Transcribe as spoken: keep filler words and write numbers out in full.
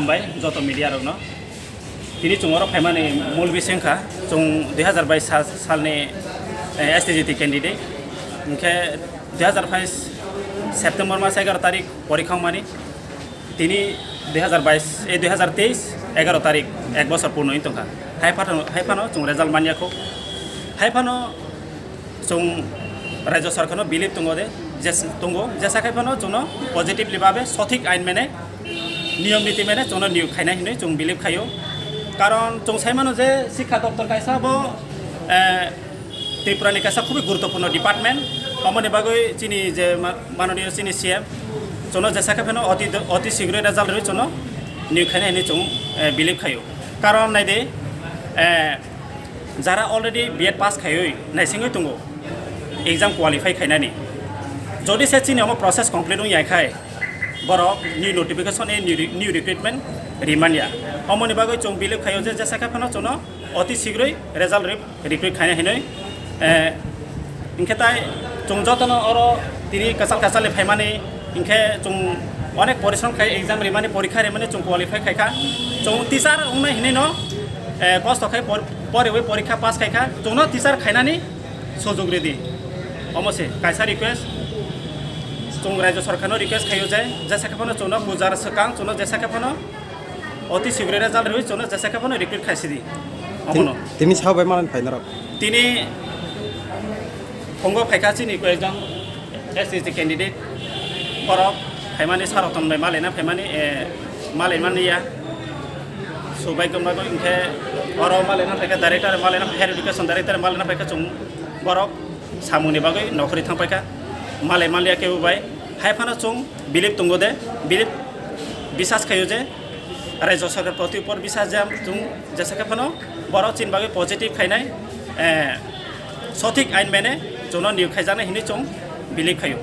Bai joto media rokno. Tini chwng oro phaimani mul bising kha, chwng dui hazar bais sal-, salni, eh, S T G T candidate. Hinkhe dui hazar bais September mas egaro tarik porikha wngmani. Tini dui hazar bais, eh, dui hazar teis egaro tarik, ek bosor purno wng tongkha. Hai phano, hai phano chwng result manya kho. Hai phano chwng Rajya Sarkarno believe tongo de, jes-, tongo, jesa khai phano chwngno positively babe sothik ain mene, niyom niti mene chwngno niyok khainai hinwi chwng believe khaio. Karon chwng sai mano je Sikha Doptor kaisa bo, eh, Tripura ni kaisa khubui guruttopurno department, omoni bagwi chini je ma-, manoniyo chini C M chwngno jesa khai phano oti, oti sigroi result rwi chwngno niyok khainai hinwi chwng, eh, believe khaio. Karon naide, eh, jara already B Ed pass khaiwi naisingwi tongo exam qualify khainani. Jodi se chini omo process complete wng ya khai, borok new notification, eh, new re-, new recruitment rimanya. Omoni bagwi chwng believe khaio je jesa khai phano chwngno oti sigroi result re-, recruit khaina hinwi, eh, hinkhe tai chwng jotono oro tini kwchal kwchalni phaimani, hinkhe chwng onek porishrom khai exam rimani, porikha rimani chwng qualify khaikha. Chwng teacher wngnai hinwi no, eh, kosto khai por-, poriwi porikha pass khaikha, chwngno teacher khainani sujug ridi. Omo se kaisa request, chwng Rajya Sarkarno request khaio je, jesa khe phano chwngno pujar swkang chwngno jesa khe phano oti sigroi result rwi chwngno jesa khe phano recruit khaisidi. Omono. Tin-, tini sao bai malani phai norok? Tini phungo phaikha chini koyekjon S T G T candidate, borok phaimani Saroton bai malaina phaimani, eh, malaimani ya. Subai gomba hinkhe oro malaina phaikha director, malaina higher education director, malaina phaikha chwng borok samungni bagwi nokhorwi thangpaikha, malai maliya kebo bai. Hai phano chwng believe tongo de, believe bisas khaio je Rajya Sarkar proti upor bisas jam chwng jesa khe phano borok chini bagwi positive khainai, eh, sothik ain mene chwngno niyok khaijaknai hinwi chwng believe khaio.